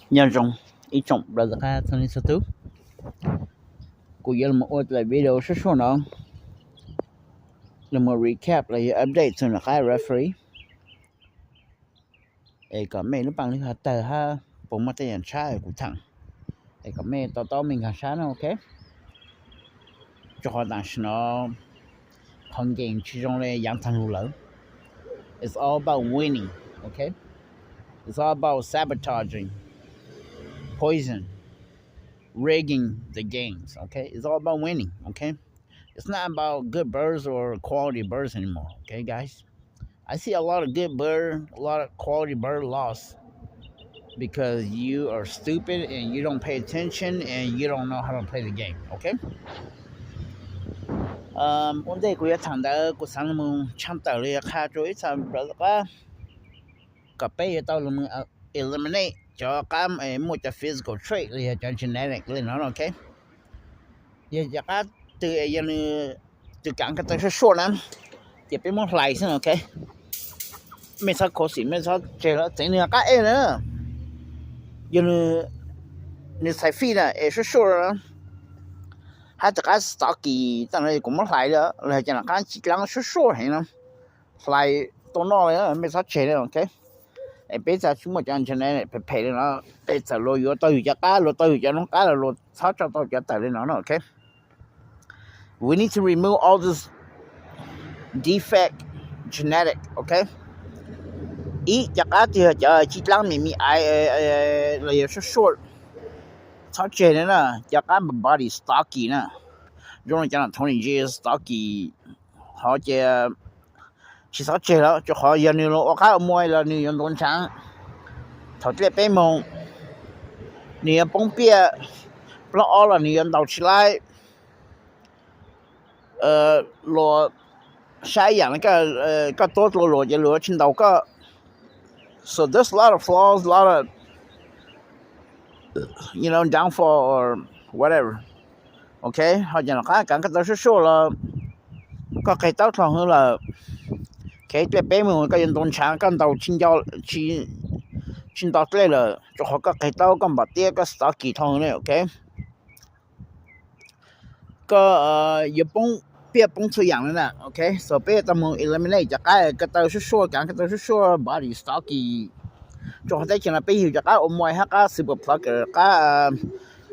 Nyob zoo ib tsoom brother qab txhua leej txhua tus, kuv yuav los ua daim video suab suab no, los mus recap los yog update txog nram qab referee, es kom mej lub paaj lub hov tawg hab puas muaj tej yaam tshab kuv theem, es kom mej to taub mej nkaag sab no, ok. Rua qhov tam sim no qhov game tsis zoo le yaav taag lug lawm. It's all about winning, ok. It's all about sabotaging, poison, rigging the games, ok. It's all about winning, ok. It's not about good birds or quality birds anymore, okay, guys. I see a lot of good bird, a lot of quality bird lost because you are stupid and you don't pay attention and you don't know how to play the game, okay? Ua ntej kuv yuav tham ntawd kuv xaav los mus tshaj tawm los yog qha rua ib txha brother qab kom peb yuav tau los mus eliminate cov qab muaj cov physical trait los yog cov genetic le no, ok. Yog cov qab twg yog nws tus kaav ko taw suaj suaj na, ces peb muab hlais xwb, ok. Mej txhob khuv xim, mej txhob tseg lawm, txeev nws qab ej na. Yog nws txhais fij na es suaj suaj hab tus qab stocky tag no kuv muab hlais lawm los cov nram qab ci dlaab suaj suaj heev no, hlais tuaj noj li, mej txhob tseg li, ok. Es peb txhaj tsis muaj cov genetic phem phem li no, es txawm luag yuav tau yus cov qab, luag tau yus cov noob qab los luag txhob tso tau cov tawm li no, ok. We need to remove all this defect genetic, ok. Ib, cov qab twg yog cov ci dlaab me me aiv los yog suaj suaj, txhob tseg li na. Cov qab body stocky na, zoo li cov no Tony G stocky, hov ces tsis txhob tseg lawm, rua qhov yog nws los ua qab ua muaj los nws yuav ntuav ntshaav thaum dlej peb moog, nws yuav poob piaj, plaub ob los nws yuav ntaus tsis laib. Luag saib yaam le koj tuab dlua luag ces luag tsis ntaus koj. So there's a lot of flaws, a lot of, you know, downfall or whatever. Ok, ho cov nram qab kaav ko taw suaj suaj los koj qeg taub dlhau hwv lawm, kev dlej peb moog koj yuav ntuav ntshaav, koj ntaus tsis nto dlej lawm rua qhov koj qeg taub, koj npam tiab, koj stocky dlhau hwv ne, ok. Koj yuav poob piaj poob txhua yaam le na, ok. So peb yuav tau moog eliminate cov qab ko taw suaj suaj, kaav ko taw suaj suaj, body stocky. Rua qhov teb chaws no peb yug cov qab ua muaj hab qab super plucker, qab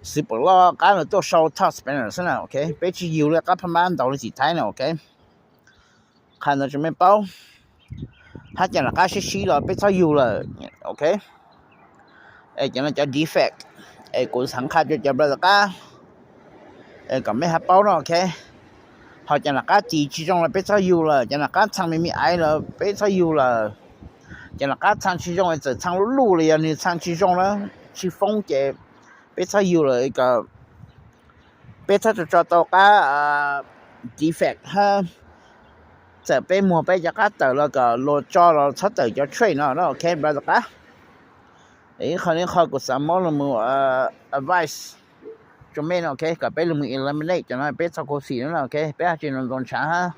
super loj, qab lug tuaj sau top spinner xwb na, ok. Peb tsis yug le qab phab mab ntaus le tim Thaib na, ok. Qha ntawd rua mej paub. Hab cov nram qab sib sib los peb txhob yug lawm, ok. Es cov no cov defect, es kuv xaav qha rua cov brother qab kom mej hab paub no, ok. Ho cov nram qab tis tsis zoo los peb txhob yug lawm, cov nram qab txhaa me me aiv los peb txhob yug lawm. Cov nram qab txhaa tsis zoo, txawm txhaa luj luj los yog nws txhaa tsis zoo na, tsis foob ces peb txhob yug lawm, kom peb txhob tso tau qab defect hab txawm peb muag peb cov qab tawm los kom luag tso los txhob tawm cov trait no, ok brother qab. Ib qho, ib qho kuv xaav muab los mus advice rua mej no, ok, kom peb los mus eliminate cov no, peb txhob khuv xim no, ok, peb hab tsis ntaus ntshaav hab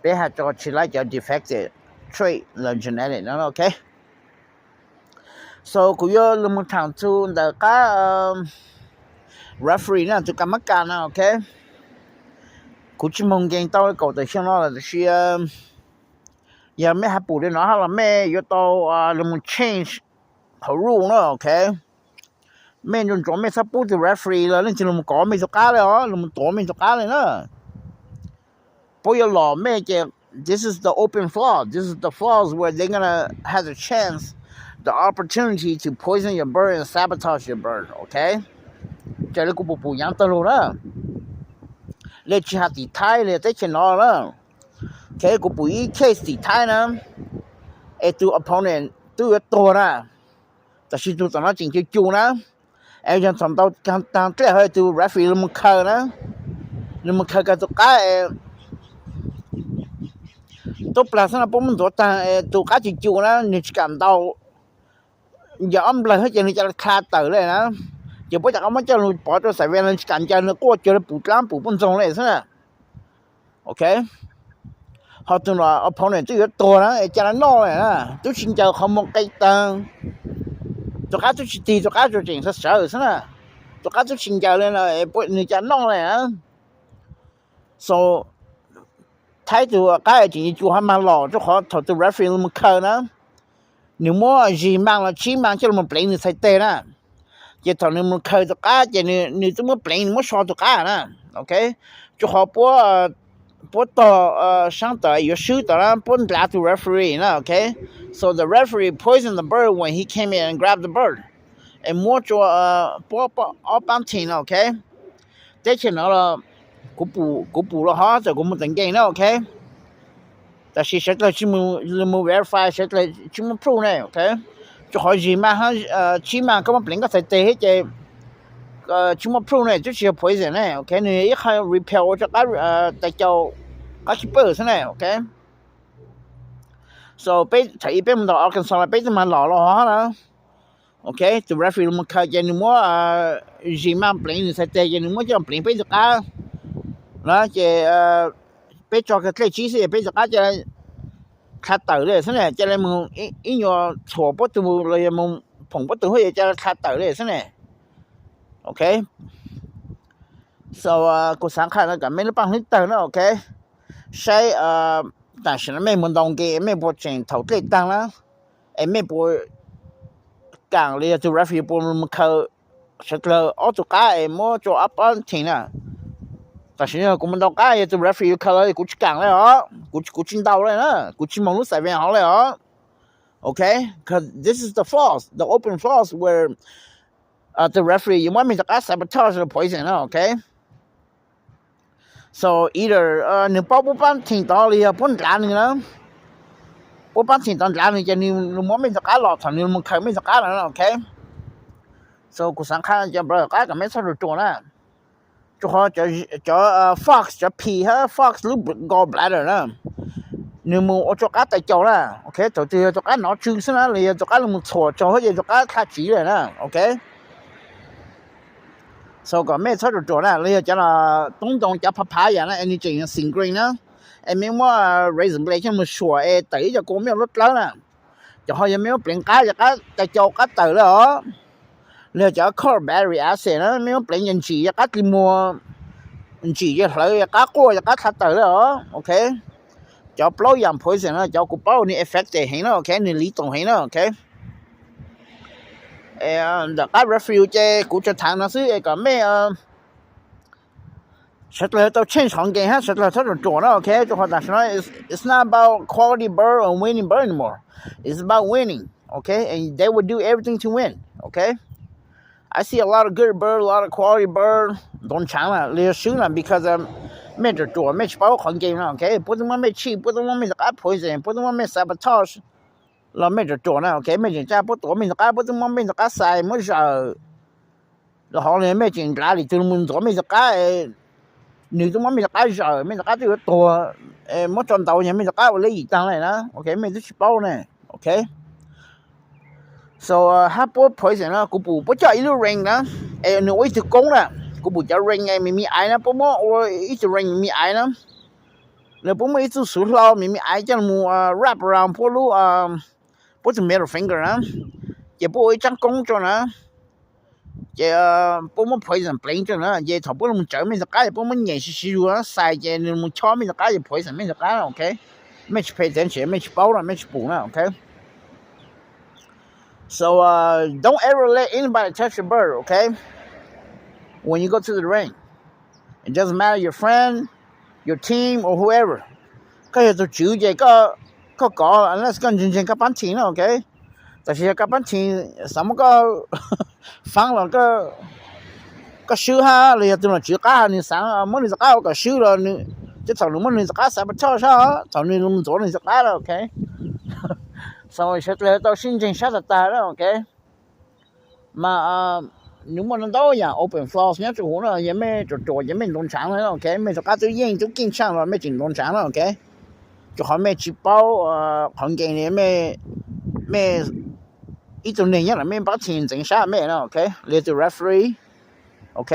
peb hab tso tsis laib cov defective trait los genetic no, ok. So kuv yuav los mus tham txug ntawm qab referee na, tus kas mab kas na, ok. Kuv tsis moog nkeeg tau kaum tawm xyoo no lawm, tab sis yog mej hab pum li no hab los mej yuav tau los mus change qhov rule na, ok. Mej nrug ntsuav mej txhob pub tus referee los leej twg los mus kov mej tus qab le os, los mus tuav mej tus qab le na. Puab yuav lom mej ces this is the open flaw, this is the flaws where they gonna have the chance, the opportunity to poison your bird and sabotage your bird, ok. Raws le kuv pum pum yaav tag lug na, le tsis has tim Thaib le teb chaws no na, ok, kuv pum ib case tim Thaib na, es tus opponent twb yuav tuag na, tab sis tug tom no tseem cu cu na, es yog thaum ntaus taag dlej ho tus referee los mus khaws na, los mus khaws kag tus qab es tub plag xwb no puab muab ntxuav taag es tus qab cu cu na nwg tsis kam ntaus, yog ob nplawg hab ces nwg ca le dlha tawm le na, ces puab cov qab muab coj lug pov rua xaim ve, nwg tsis kam ncaws, nwg quaj cuag le pum dlaab pum puj ntxoog le xwb na, ok. Ho tus no opponent twb yuav tuag na es ca le noj le na, tub tsis ncaws qhov muag qe taag, Tus qab twb tsis tig, tus qab tsuas tseem sawv sawv xwb na, tus qab twb tsis ncaws li na, nws cas noj li na. So, Thaib tus qab tseem yuav cua hab mas los, rau qhov thaum tus referee los khaws na, nws muab zis mas los tsib mas coj los pleev nws txhais teg na. Ces thaum nws mus khaws tus qab ces nws twb muab pleev, nws muab so tus qab na, ok. Rau qhov puab tog saab tawm yuav swb tod na, puab ndlav tus referee na, ok. So the referee poisoned the bird when he came in and grabbed the bird. Es muab rua puab ob paab team na, ok. Teb chaws no los kuv pum los hov, txawm kuv mus tom nkees na, ok. Tab sis sawv dlawg tsis mus verify, sawv dlawg tsis muaj proof ne, ok. Rua qhov zis mas hab tsib mas koj muab pleev koj txhais teg thiab ces tsis muaj proof ne, twb tsis yog poison ne, ok. Nws yog ib qho repel ua rua qab, tais caus, qab keeper xwb ne, ok. So peb thaum ub peb mus ntaus Arkansas los peb twb mas los los hov na, ok. Tus referee los khaws ces nws muab zis mas pleev nws txhais teg ces nws muab coj pleev peb tus qab na, ces peb tso kawg dlej tsib xwb es peb tus qab ca le dlha tawm li xwb ne, ca le mus ib nyuas txhuam puab tug los yog mus phoom puab tug hab ca le dlha tawm li xwb ne, ok. So kuv xaav qha no kom mej lub paaj hlwb tawg na, ok. Saib tam sim no mej mus ntaus nkees mej puas tseem thaum dlej taag na, es mej puas kaam li yog tus referee puas mus khaws sawv dlawg ob tug qab es muab rua ob paab team na. Tam sim no kuv mus ntaus qab yog tus referee khaws los kuv tsis kaam li os, kuv tsis ntaus li na, kuv tsis moog lub xais vees hov li os, ok. Cause this is the false, the open false where the referee yuav muab mej tus qab sabotage los poison na, ok. So either nws paub puab paab team tod los yog puab ndlav nws na, puab paab team tod ndlav nws ces nws muab mej tus qab los thaum nws mus khaws mej tus qab no, ok. So kuv xaav qha cov bro qab kom mej txhob ruam ruam na, rua qhov cov fox, cov phis hab fox lub gall bladder na, nws mus ua rua qab tais caus na, ok. Thaum twg yog tus qab nov tsw xwb na los yog tus qab los mus txhuam tsaug hab ces tus qab dlha tsiv lawm na, ok. So kom mej txhob ruam ruam na, los yog cov toob ntoo cov phav phav yam na es nws tseem xim green na, es mej muab razor blade coj mus suam es tawm ib co kua mej ua lub dlawb na, cov ho yog mej muab pleev qab ces qab tais caus qab tawm lawm os. Los yog cov core battery acid na mej muab pleev ces ntsim yog qab dlig muag, ntsim yog hlawv yog qab quaj yog qab dlha tawm lawm os, ok. Cov plaub yaam poison no cov kuv paub nws effective heev na, ok, nws lethal heev na, ok. Ntawm qab referee ces kuv tsuas thaav no xwb es kom mej sawv dlawg tau change qhov game hab sawv dlawg txhob ruam ruam na, ok. Rua qhov tam sim no it's not about quality bird or winning bird anymore, it's about winning, ok, and they will do everything to win, ok. I see a lot of good bird, a lot of quality bird ntov ntshaav na los yog swb na because mej ruam ruam mej tsis paub qhov game no, ok. Puab twb muab mej tshij, puab twb muab mej tus qab poison, puab twb muab mej sabotage los mej ruam ruam na, ok. Mej tseem tsa puab tuav mej tus qab, puab twb muab mej tus qab xais muab zawm los hov los mej tseem ndlav lwm tug mus ntxuav mej tus qab, nws twb muab mej tus qab zawm, mej tus qab twb yuav tuag, muab tso ntaus nyag mej tus qab ua leb yim taag lawm na, ok, mej twb tsis paub ne, ok. So hab puab poison no kuv pum puab coj ib lub ring na, es nws ua ib tug koob na, kuv pum cov ring me me aiv na, puab muab ua ib tug ring me me aiv na, los puab muab ib txuj xuv hlau me me aiv coj los wrap around puab lub, puab tug middle finger na, ces puab ua ib tsaab koob rua na, ces puab muab poison pleev rua na, ces thaum puab los tsaws mej tus qab ces puab muab nyem siv siv zug xais ces nws mus chob mej tus qab ces poison mej tus qab, ok. Mej tsis pay attention, mej tsis paub na, mej tsis pum na, ok. So don't ever let anybody touch your bird, ok. When you go to the ring, it doesn't matter your friend, your team or whoever. Koj yog tug tswv ces koj kov unless koj ntseeg ntseeg koj paab team na, ok. Tab sis yog koj paab team xaav muab koj faab los koj swb hab los yog tug nom tswv qab hab nws xaav muab nws tus qab ua kom swb los nws, thaum nws muab nws tus qab sabotage sab, thaum nws ntxuav nws tus qab na, ok. So sawv dlawg tau sib ntseeg sab tag tag na, ok. Mas nws muaj ntau yaam open false nyob rua huv na, yog mej ruam ruam ces mej ntov ntshaav na, ok. Mej tus qab twb yeej twb keej tshaaj los mej tseem ntov ntshaav na, ok. Rua qhov mej tsis paub qhov game li, mej ib tug neeg nyob ntawm mej paab team ntxeev sab mej na, ok, los yog tus referee, ok,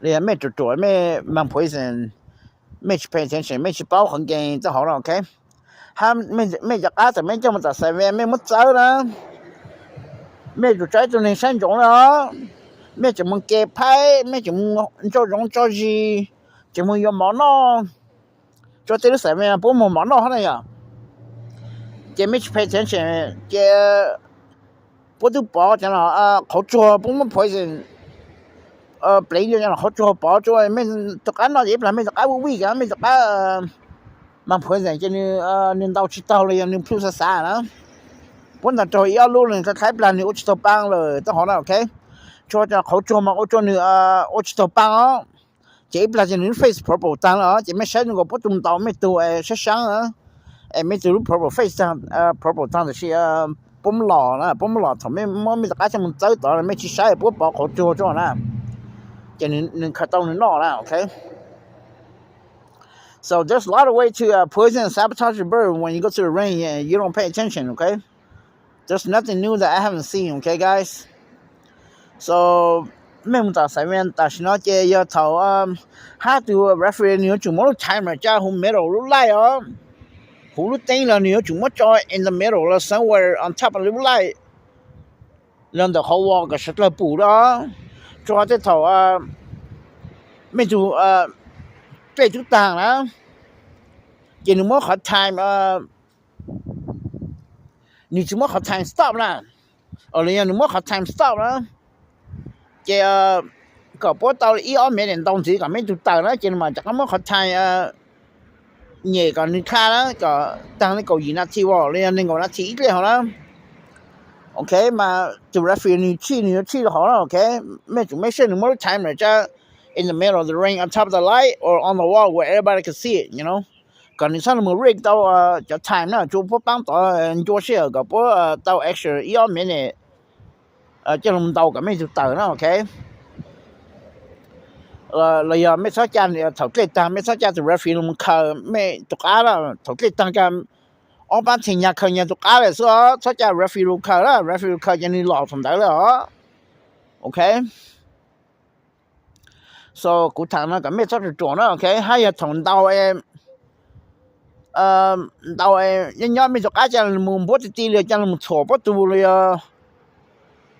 los yog mej ruam ruam mej mas poison, mej tsis pay attention, mej tsis paub qhov game txoj hauv na, ok. Hab mej cov qab thaum mej coj mus tom xais vees mej muab txawb na, Mej tsum tso ib tug neeg saib ntsoov na, mej tseem mus ke phaib, mej tseem mus ntso zoov tso zis, tseem mus yuav mov noj. Tso tej lub xaiv me puab muag mov noj na yog, ces mej tsis pay attention ces puab twb pov cov qhauv tsuag, puab muab poison pleev cov qhauv tsuag pov tsuag, mej rov qab noj ces ib plag mej rov qab vij vij, mej rov qab mas poison ces nws ntau tsis taug los yog nws plhu xav xav na. Puab ntaus raug ib ob lub nws thaib plag nws ua tsis taug paa lawm tau hov na, ok. Tsuag cov qhauv tsuag mas ua rua nws ua tsis taug paa os. Ces ib plag ces nws face purple taag lawm os, ces mej saib nkaus puab tug ntaus mej tug sab saab, es mej tug lub purple face, purple taag tab sis puab muab los na, puab muab los thaum mej muab mej rov qab coj mus txawb tod mej tsis saib puab pov qhauv tsuag tso na, ces nws khaws tau nws noj na, ok. So there's a lot of way to uh, poison and sabotage your bird when you go to the range and you don't pay attention, okay? There's nothing new that I haven't seen, okay, guys? So mej mus tom Xaiv Vees tam sim no ces yog thaum hab tug referee nws yuav tsum muab lub timer coj huv middle lub light os, huv lub teeb los nws yuav tsum muab tso in the middle los somewhere on top of lub light los ntawm qhov wall kom sawv dlawg pum os. Tsuas tej thaum mej tug play twb taag na, ces nws muab qhov time, nws tsis muab qhov time stop na, los yog nws muab qhov time stop na, ces kom puab tau ib ob minute ntau ntxiv kom mej tug tawm na ces nws mam rov qab muab qhov time nyem kom nws dlha na, kom taag li kaum yim nas this los yog neeg nkaum nas this ib dlej hov na, ok. Mas tus referee nws tsij nws yuav tsij rau hov na, ok. Mej tsum make sure nws muab lub timer tso in the middle of the ring, on top of the light or on the wall where everybody can see it, you know, kom nws txhob mus rig tau cov time na, tsuas puab paab tod ncua sij hawm kom puab tau extra ib ob minute coj los ntau kom mej tug tawm na, ok. Los yog mej txhob ca, thaum dlej taag mej txhob ca tus referee los khaws mej tus qab na, thaum dlej taag ca ob pab teg nyag khaws nyag tus qab lawm xwb os, txhob ca referee los khaws na, referee los khaws ces nws los thaum ntawd lawm os, ok. So kuv thaam no kom mej txhob ruam ruam na, ok. Hab yog thaum ntau, ntau nyob nyob mej tus qab ca mus npuab ti ti los ca mus txhuam puab tug los yog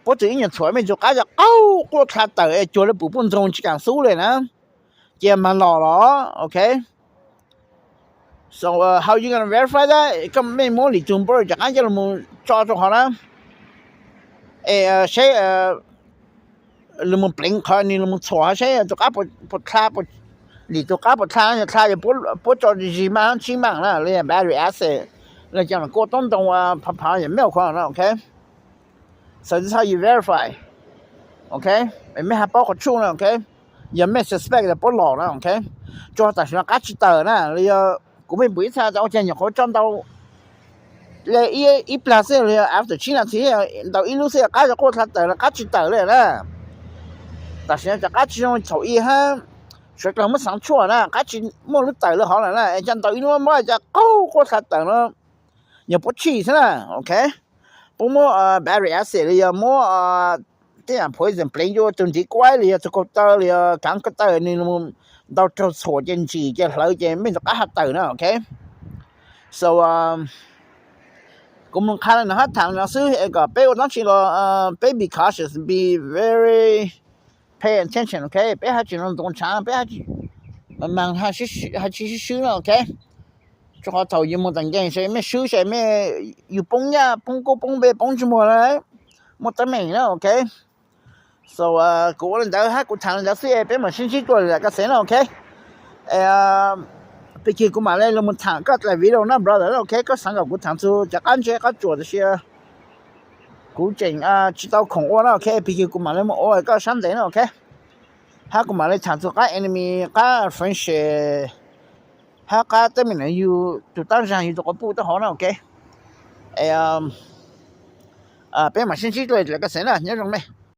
puab tug ib nyuag txhuam mej tus qab ca qaug quaj dlha tawm es cuag le pum puj ntxoog tsis kaam xub le na, cia mas los los, ok. So how you gonna verify that? Koj mej muab lwm tug npawj rov qaab coj los tso rau qhov na, es saib los pleev qhov nws los txhuam saib tus qab puas dlha, lwm tug qab puas dlha, yog dlha yog puab tso zis mas tsib maam na, los yog battery acid, los cov kuaj toob ntoo phav phav yog milk no, ok. So this how you verify, ok. Mej hab paub qhov tshuaj na, ok. Yog mej suspect puab los na, ok. Tsuas tam sim no qab tsis tawm na, los yog kuv mej pum ib txha tas ua caag nyuam qhuav tso ntau le ib plag xwb los yog after tsib nas this ntau ib lub xwb qab tso quaj dlha tawm los qab tsis tawm le na. Tam sim no cov qab tsis zoo thaum i hab, sawv dlawg muab xaav tshuaj na, qab tsis muaj lub tawm le hov lawm na, es ca ntau ib lub mob ca qaug quaj dlha tawm no yog puab tsij xwb na, ok. Puab muab battery acid los yog muab tej yaam poison pleev yuav tug ntiv kuaib los yog tug kaug taw los yog kaav kaug taw nws ntau raug txhuam ces ntsim ces hlawv ces mej tus qab ha tawm na, ok. So kuv moog qha le no hab thaam no xwb es kom peb ua dlaab tsi los peb be cautious, be very pay attention, ok. Peb hab tsis ntxoov tshaav, peb hab tsis, mas hab tsis sib swb na, ok. Rua qhov thaum yug moog tas nkeeg se mej swb se mej, yug poob nyaj poob kub poob npe poob ntsej muag na, muaj teeb meem na, ok. So kuv ua le ntawd hab kuv thaam le ntawd xwb, peb mam sib ntsib dlua lwm koj xeev na, ok. Pig kig kuv mam le lug moog thaam koj dlaim video na brother, ok. Koj xaav kom kuv thaam txug cov qab ntseb qab tsuam tas sis kuv tseem tsis tau khoom ua na, ok. Pig kig kuv mam le moog ua koj sab ntev na, ok. Hab kuv mam le thaam txug qab enemy, qab friendship, hab qab teeb meem na yug tug taab zaag yug tug quas puj taub hau na, ok. Peb mam sib ntsib dlua lwm koj xeev na, nyob zoo mej.